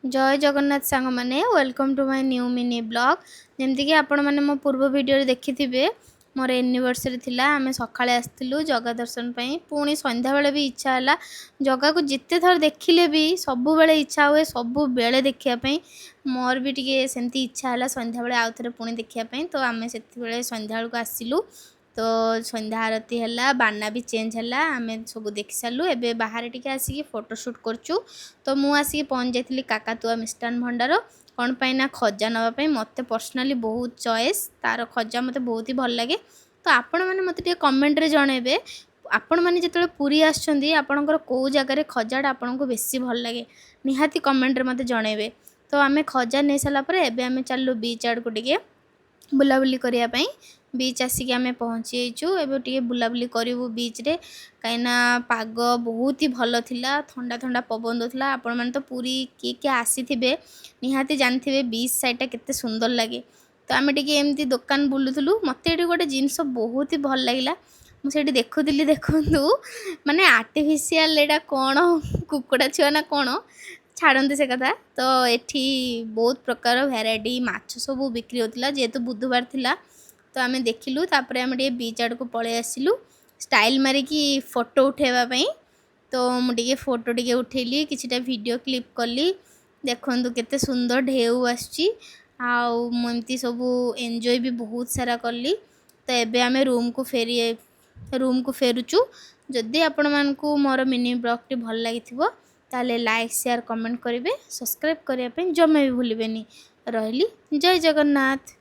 ଜୟ ଜଗନ୍ନାଥ ସାଙ୍ଗମାନେ, welcome to my new mini vlog। ଯେମିତିକି ଆପଣମାନେ ମୋ ପୂର୍ବ ଭିଡ଼ିଓରେ ଦେଖିଥିବେ, ମୋର ଏନିଭର୍ସରୀ ଥିଲା। ଆମେ ସକାଳେ ଆସିଥିଲୁ ଜଗା ଦର୍ଶନ ପାଇଁ। ପୁଣି ସନ୍ଧ୍ୟାବେଳେ ବି ଇଚ୍ଛା ହେଲା। ଜଗାକୁ ଯେତେ ଥର ଦେଖିଲେ ବି ସବୁବେଳେ ଇଚ୍ଛା ହୁଏ ସବୁବେଳେ ଦେଖିବା ପାଇଁ। ମୋର ବି ଟିକେ ସେମିତି ଇଚ୍ଛା ହେଲା ସନ୍ଧ୍ୟାବେଳେ ଆଉ ଥରେ ପୁଣି ଦେଖିବା ପାଇଁ। ତ ଆମେ ସେତେବେଳେ ସନ୍ଧ୍ୟାବେଳକୁ ଆସିଲୁ। ତ ସନ୍ଧ୍ୟା ଆରତୀ ହେଲା, ବାନା ବି ଚେଞ୍ଜ ହେଲା, ଆମେ ସବୁ ଦେଖି ସାରିଲୁ। ଏବେ ବାହାରେ ଟିକେ ଆସିକି ଫଟୋ ସୁଟ୍ କରୁଛୁ। ତ ମୁଁ ଆସିକି ପହଞ୍ଚି ଯାଇଥିଲି କାକାତୁଆ ମିଷ୍ଟାନ୍ନ ଭଣ୍ଡାର। କ'ଣ ପାଇଁ ନା ଖଜା ନେବା ପାଇଁ। ମୋତେ ପର୍ସନାଲି ବହୁତ ଚଏସ୍ ତାର ଖଜା, ମୋତେ ବହୁତ ହି ଭଲ ଲାଗେ। ତ ଆପଣମାନେ ମୋତେ ଟିକେ କମେଣ୍ଟରେ ଜଣାଇବେ, ଆପଣମାନେ ଯେତେବେଳେ ପୁରୀ ଆସୁଛନ୍ତି, ଆପଣଙ୍କର କେଉଁ ଜାଗାରେ ଖଜାଟା ଆପଣଙ୍କୁ ବେଶୀ ଭଲ ଲାଗେ, ନିହାତି କମେଣ୍ଟରେ ମୋତେ ଜଣାଇବେ। ତ ଆମେ ଖଜା ନେଇ ସାରିଲା ପରେ ଏବେ ଆମେ ଚାଲିଲୁ ବିଚ୍ ଆଡ଼କୁ ଟିକେ ବୁଲାବୁଲି କରିବା ପାଇଁ। ବିଚ୍ ଆସିକି ଆମେ ପହଞ୍ଚି ଯାଇଛୁ। ଏବେ ଟିକେ ବୁଲାବୁଲି କରିବୁ ବିଚ୍ରେ, କାହିଁକିନା ପାଗ ବହୁତ ହି ଭଲ ଥିଲା, ଥଣ୍ଡା ଥଣ୍ଡା ପବନ ଦେଉଥିଲା। ଆପଣମାନେ ତ ପୁରୀ କିଏ କିଏ ଆସିଥିବେ, ନିହାତି ଜାଣିଥିବେ ବିଚ୍ ସାଇଡ଼୍ଟା କେତେ ସୁନ୍ଦର ଲାଗେ। ତ ଆମେ ଟିକେ ଏମିତି ଦୋକାନ ବୁଲୁଥିଲୁ। ମୋତେ ଏଠି ଗୋଟେ ଜିନିଷ ବହୁତ ହି ଭଲ ଲାଗିଲା, ମୁଁ ସେଇଠି ଦେଖୁଥିଲି। ଦେଖନ୍ତୁ, ମାନେ ଆର୍ଟିଫିସିଆଲ୍ ଏଇଟା କ'ଣ କୁକୁଡ଼ା ଛୁଆ ନା କ'ଣ? ଛାଡ଼ନ୍ତୁ ସେ କଥା। ତ ଏଠି ବହୁତ ପ୍ରକାର ଭେରାଇଟି ମାଛ ସବୁ ବିକ୍ରି ହେଉଥିଲା। ଯେହେତୁ ବୁଧବାର ଥିଲା, ତ ଆମେ ଦେଖିଲୁ। ତାପରେ ଆମେ ଟିକେ ବିଚ୍ ଆଡ଼କୁ ପଳେଇ ଆସିଲୁ ଷ୍ଟାଇଲ୍ ମାରିକି ଫଟୋ ଉଠାଇବା ପାଇଁ। ତ ମୁଁ ଟିକେ ଫଟୋ ଟିକେ ଉଠେଇଲି, କିଛିଟା ଭିଡ଼ିଓ କ୍ଲିପ୍ କଲି। ଦେଖନ୍ତୁ କେତେ ସୁନ୍ଦର ଢେଉ ଆସୁଛି। ଆଉ ମୁଁ ଏମିତି ସବୁ ଏନ୍ଜୟ ବି ବହୁତ ସାରା କଲି। ତ ଏବେ ଆମେ ରୁମ୍କୁ ଫେରୁଛୁ। ଯଦି ଆପଣମାନଙ୍କୁ ମୋର ମିନି ବ୍ଲଗ୍ଟି ଭଲ ଲାଗିଥିବ, ତାହେଲେ ଲାଇକ୍, ସେୟାର, କମେଣ୍ଟ କରିବେ। ସବସ୍କ୍ରାଇବ୍ କରିବା ପାଇଁ ଜମା ବି ଭୁଲିବେନି। ରହିଲି, ଜୟ ଜଗନ୍ନାଥ।